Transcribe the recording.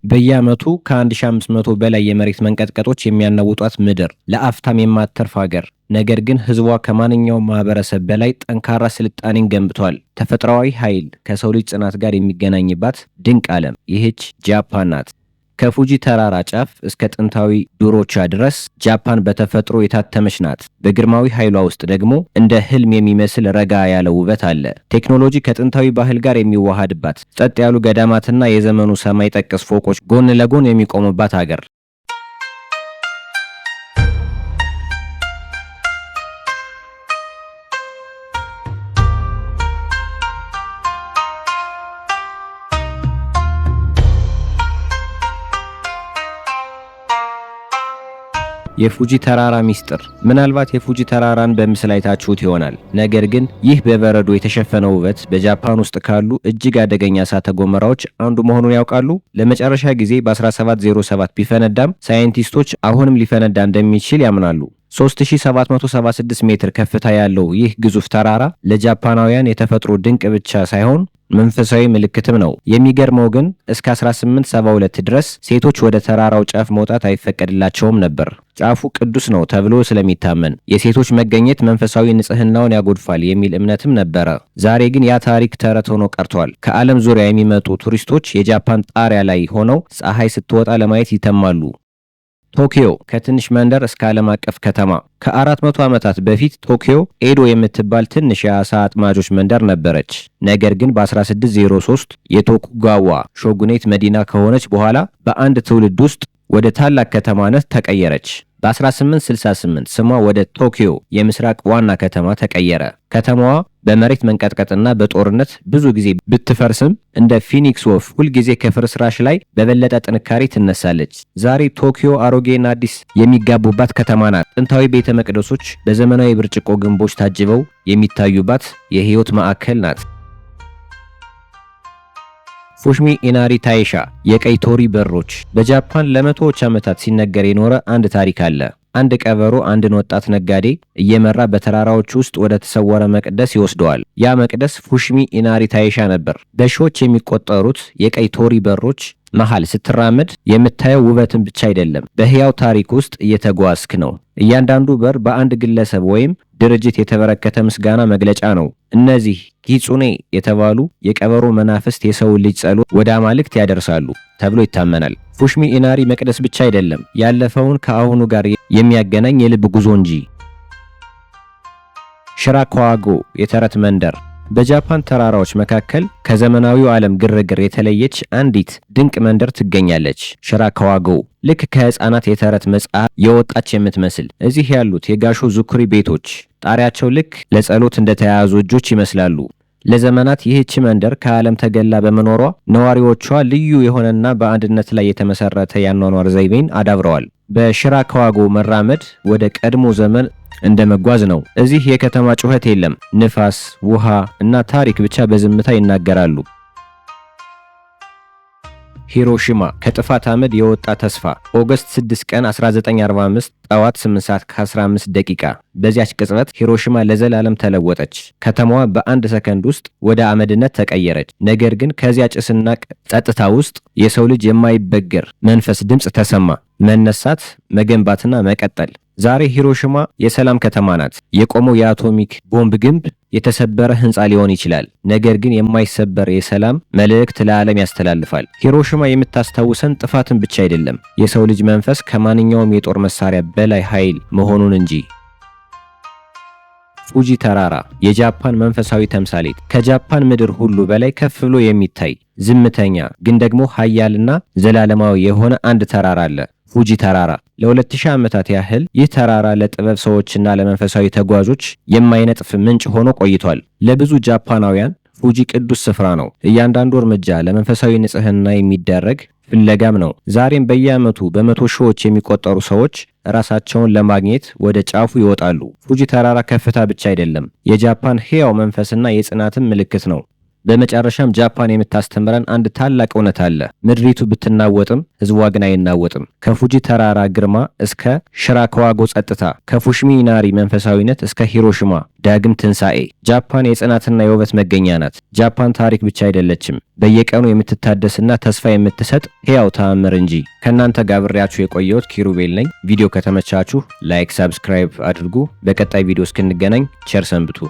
በየዓመቱ ከ1500 በላይ የመሬት መንቀጥቀጦች የሚያናውጧት ምድር፣ ለአፍታም የማትተርፍ ሀገር። ነገር ግን ህዝቧ ከማንኛውም ማህበረሰብ በላይ ጠንካራ ስልጣኔን ገንብቷል። ተፈጥሯዊ ኃይል ከሰው ልጅ ጽናት ጋር የሚገናኝባት ድንቅ ዓለም ይህች ጃፓን ናት። ከፉጂ ተራራ ጫፍ እስከ ጥንታዊ ዱሮቿ ድረስ ጃፓን በተፈጥሮ የታተመች ናት። በግርማዊ ኃይሏ ውስጥ ደግሞ እንደ ህልም የሚመስል ረጋ ያለ ውበት አለ። ቴክኖሎጂ ከጥንታዊ ባህል ጋር የሚዋሃድባት፣ ጸጥ ያሉ ገዳማትና የዘመኑ ሰማይ ጠቀስ ፎቆች ጎን ለጎን የሚቆሙባት አገር። የፉጂ ተራራ ሚስጥር። ምናልባት የፉጂ ተራራን በምስል አይታችሁት ይሆናል። ነገር ግን ይህ በበረዶ የተሸፈነ ውበት በጃፓን ውስጥ ካሉ እጅግ አደገኛ እሳተ ገሞራዎች አንዱ መሆኑን ያውቃሉ? ለመጨረሻ ጊዜ በ1707 ቢፈነዳም ሳይንቲስቶች አሁንም ሊፈነዳ እንደሚችል ያምናሉ። 3776 ሜትር ከፍታ ያለው ይህ ግዙፍ ተራራ ለጃፓናውያን የተፈጥሮ ድንቅ ብቻ ሳይሆን መንፈሳዊ ምልክትም ነው። የሚገርመው ግን እስከ 1872 ድረስ ሴቶች ወደ ተራራው ጫፍ መውጣት አይፈቀድላቸውም ነበር። ጫፉ ቅዱስ ነው ተብሎ ስለሚታመን የሴቶች መገኘት መንፈሳዊ ንጽህናውን ያጎድፋል የሚል እምነትም ነበረ። ዛሬ ግን ያ ታሪክ ተረት ሆኖ ቀርቷል። ከዓለም ዙሪያ የሚመጡ ቱሪስቶች የጃፓን ጣሪያ ላይ ሆነው ፀሐይ ስትወጣ ለማየት ይተማሉ። ቶኪዮ፣ ከትንሽ መንደር እስከ ዓለም አቀፍ ከተማ። ከ400 ዓመታት በፊት ቶኪዮ ኤዶ የምትባል ትንሽ የዓሣ አጥማጆች መንደር ነበረች። ነገር ግን በ1603 የቶኩጋዋ ሾጉኔት መዲና ከሆነች በኋላ በአንድ ትውልድ ውስጥ ወደ ታላቅ ከተማነት ተቀየረች። በ1868 ስሟ ወደ ቶኪዮ የምስራቅ ዋና ከተማ ተቀየረ። ከተማዋ በመሬት መንቀጥቀጥና በጦርነት ብዙ ጊዜ ብትፈርስም እንደ ፊኒክስ ወፍ ሁልጊዜ ከፍርስራሽ ላይ በበለጠ ጥንካሬ ትነሳለች። ዛሬ ቶኪዮ አሮጌና አዲስ የሚጋቡባት ከተማ ናት። ጥንታዊ ቤተ መቅደሶች በዘመናዊ ብርጭቆ ግንቦች ታጅበው የሚታዩባት የህይወት ማዕከል ናት። ፉሽሚ ኢናሪ ታይሻ፣ የቀይ ቶሪ በሮች። በጃፓን ለመቶዎች ዓመታት ሲነገር የኖረ አንድ ታሪክ አለ። አንድ ቀበሮ አንድን ወጣት ነጋዴ እየመራ በተራራዎች ውስጥ ወደ ተሰወረ መቅደስ ይወስደዋል። ያ መቅደስ ፉሽሚ ኢናሪ ታይሻ ነበር። በሺዎች የሚቆጠሩት የቀይ ቶሪ በሮች መሃል ስትራመድ የምታየው ውበትን ብቻ አይደለም፣ በሕያው ታሪክ ውስጥ እየተጓዝክ ነው። እያንዳንዱ በር በአንድ ግለሰብ ወይም ድርጅት የተበረከተ ምስጋና መግለጫ ነው። እነዚህ ኪጹኔ የተባሉ የቀበሮ መናፍስት የሰውን ልጅ ጸሎት ወደ አማልክት ያደርሳሉ ተብሎ ይታመናል። ፉሽሚ ኢናሪ መቅደስ ብቻ አይደለም፣ ያለፈውን ከአሁኑ ጋር የሚያገናኝ የልብ ጉዞ እንጂ። ሽራካዋጎ፣ የተረት መንደር። በጃፓን ተራራዎች መካከል ከዘመናዊው ዓለም ግርግር የተለየች አንዲት ድንቅ መንደር ትገኛለች። ሽራካዋጎ ልክ ከሕፃናት የተረት መጽሐፍ የወጣች የምትመስል። እዚህ ያሉት የጋሾ ዙኩሪ ቤቶች ጣሪያቸው ልክ ለጸሎት እንደተያያዙ እጆች ይመስላሉ። ለዘመናት ይህች መንደር ከዓለም ተገላ በመኖሯ ነዋሪዎቿ ልዩ የሆነና በአንድነት ላይ የተመሰረተ የአኗኗር ዘይቤን አዳብረዋል። በሽራካዋጎ መራመድ ወደ ቀድሞ ዘመን እንደ መጓዝ ነው። እዚህ የከተማ ጩኸት የለም። ንፋስ፣ ውሃ እና ታሪክ ብቻ በዝምታ ይናገራሉ። ሂሮሺማ፣ ከጥፋት አመድ የወጣ ተስፋ። August 6 ቀን 1945 ጠዋት 8 ሰዓት ከ15 ደቂቃ። በዚያች ቅጽበት ሂሮሺማ ለዘላለም ተለወጠች። ከተማዋ በአንድ ሰከንድ ውስጥ ወደ አመድነት ተቀየረች። ነገር ግን ከዚያ ጭስና ጸጥታ ውስጥ የሰው ልጅ የማይበገር መንፈስ ድምፅ ተሰማ። መነሳት፣ መገንባትና መቀጠል። ዛሬ ሂሮሺማ የሰላም ከተማ ናት። የቆመው የአቶሚክ ቦምብ ግንብ የተሰበረ ህንፃ ሊሆን ይችላል፣ ነገር ግን የማይሰበር የሰላም መልእክት ለዓለም ያስተላልፋል። ሂሮሺማ የምታስታውሰን ጥፋትን ብቻ አይደለም፣ የሰው ልጅ መንፈስ ከማንኛውም የጦር መሳሪያ በላይ ኃይል መሆኑን እንጂ። ፉጂ ተራራ፣ የጃፓን መንፈሳዊ ተምሳሌት። ከጃፓን ምድር ሁሉ በላይ ከፍ ብሎ የሚታይ፣ ዝምተኛ ግን ደግሞ ኃያልና ዘላለማዊ የሆነ አንድ ተራራ አለ። ፉጂ ተራራ። ለ2000 ዓመታት ያህል ይህ ተራራ ለጥበብ ሰዎችና ለመንፈሳዊ ተጓዦች የማይነጥፍ ምንጭ ሆኖ ቆይቷል። ለብዙ ጃፓናውያን ፉጂ ቅዱስ ስፍራ ነው። እያንዳንዱ እርምጃ ለመንፈሳዊ ንጽህና የሚደረግ ፍለጋም ነው። ዛሬም በየዓመቱ በመቶ ሺዎች የሚቆጠሩ ሰዎች ራሳቸውን ለማግኘት ወደ ጫፉ ይወጣሉ። ፉጂ ተራራ ከፍታ ብቻ አይደለም፣ የጃፓን ሕያው መንፈስና የጽናትም ምልክት ነው። በመጨረሻም ጃፓን የምታስተምረን አንድ ታላቅ እውነት አለ። ምድሪቱ ብትናወጥም ህዝቧ ግን አይናወጥም። ከፉጂ ተራራ ግርማ እስከ ሽራካዋጎ ጸጥታ፣ ከፉሽሚ ኢናሪ መንፈሳዊነት እስከ ሂሮሺማ ዳግም ትንሣኤ፣ ጃፓን የጽናትና የውበት መገኛ ናት። ጃፓን ታሪክ ብቻ አይደለችም፣ በየቀኑ የምትታደስና ተስፋ የምትሰጥ ሕያው ተአምር እንጂ። ከእናንተ ጋር አብሬያችሁ የቆየሁት ኪሩቤል ነኝ። ቪዲዮ ከተመቻችሁ like፣ subscribe አድርጉ። በቀጣይ ቪዲዮ እስክንገናኝ ቸር ሰንብቱ።